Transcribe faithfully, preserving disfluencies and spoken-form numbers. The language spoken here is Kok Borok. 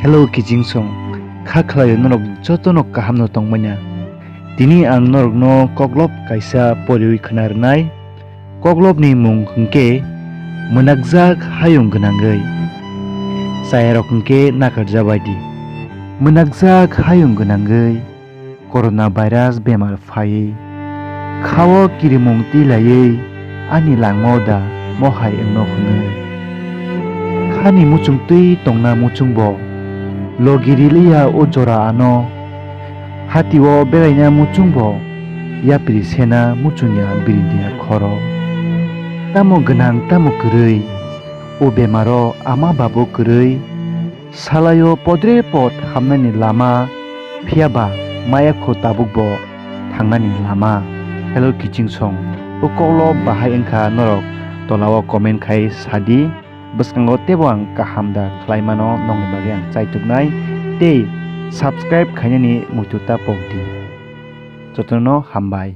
Hello kiching song, kha khlaio norok jotono kaham no tongmanya. Tini ang norokno koklop kaisa poriwi khna rwnai. Koklopni mung hwnkhe mwnakjak hayung gwnangwi. Chayarok hwnkhe nakarjabaidi. Mwnakjak hayung gwnangwi corona virus bemar phaiwi khao kirimung twi laiwi ani langmao da mohai wngno hwnwi. Khani muchung twi tongna muchungbo logi riliya o jora ano. Hatio belaina muchungbo yapri sena muchungya biridiya khoro. Tamo gwnang tamo kwrwi, o bemaro ama babo kwrwi, salaio podre pod hamnani lama, phiyaba maya kho tabukbo thangnani lama. Hello kiching song, o koklo bahai wngkha norok tolao comment khai sadi. Bwskango teibo ang kaham da khlaimano nongni bagwi ang chaituknai tei subscribe khainani muitu ta pokdi. Jotono hambai.